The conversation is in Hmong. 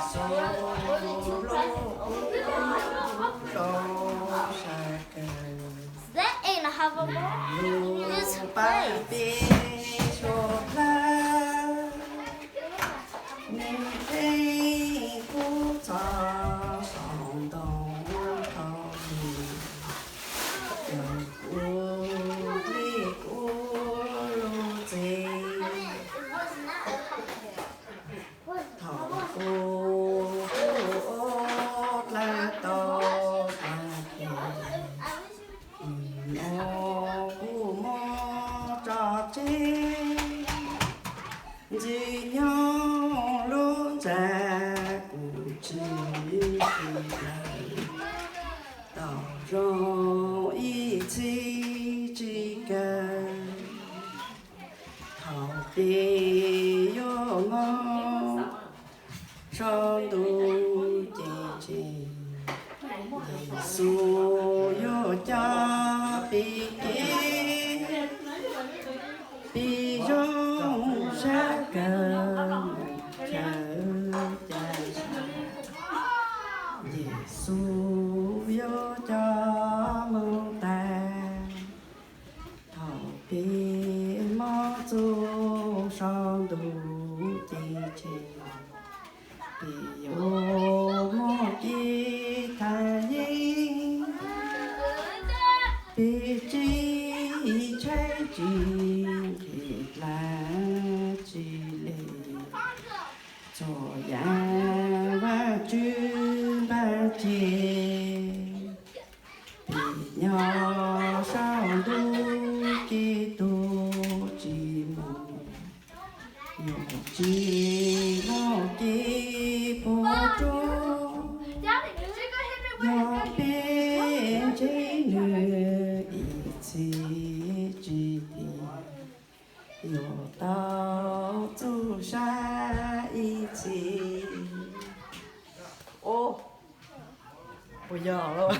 Xu lub kub rau sab kawg, lub paj peb suab plab, nws pheej kub txog saum ntoo thaum ub, yog kub dlej kub lub txiv. Thaum ub kuj ob dlaab tau pag kev, nws kuj mob tso tseg. Ntxwg nyoog lub ntxa kuj tsis txi lawm, tau zoo ib txhis tsis kawg. Thaum peb yuav moog tso ntuj ceeb tsheej, Yexus yuav coj peb kev, peb zoo sab kawg mus chaw ca sam. Yexus yuav coj moog tag. Thaum peb moog txug sau ntuj ceeb tsheej, peb yuav muaj kev thaj yeeb. Peb tsis tshaib tsis nqhis dlaab tsi le, txhua yaam Vaajtswv npaj tseg. Peb nyob sau ntuj kev tuag tsis moog, yuav tsis muaj kev puas tsuaj. Yog peb ntsib nws ib txhis tsis tiv, yuav tau txug sab ib txhis. Puas yog lawm?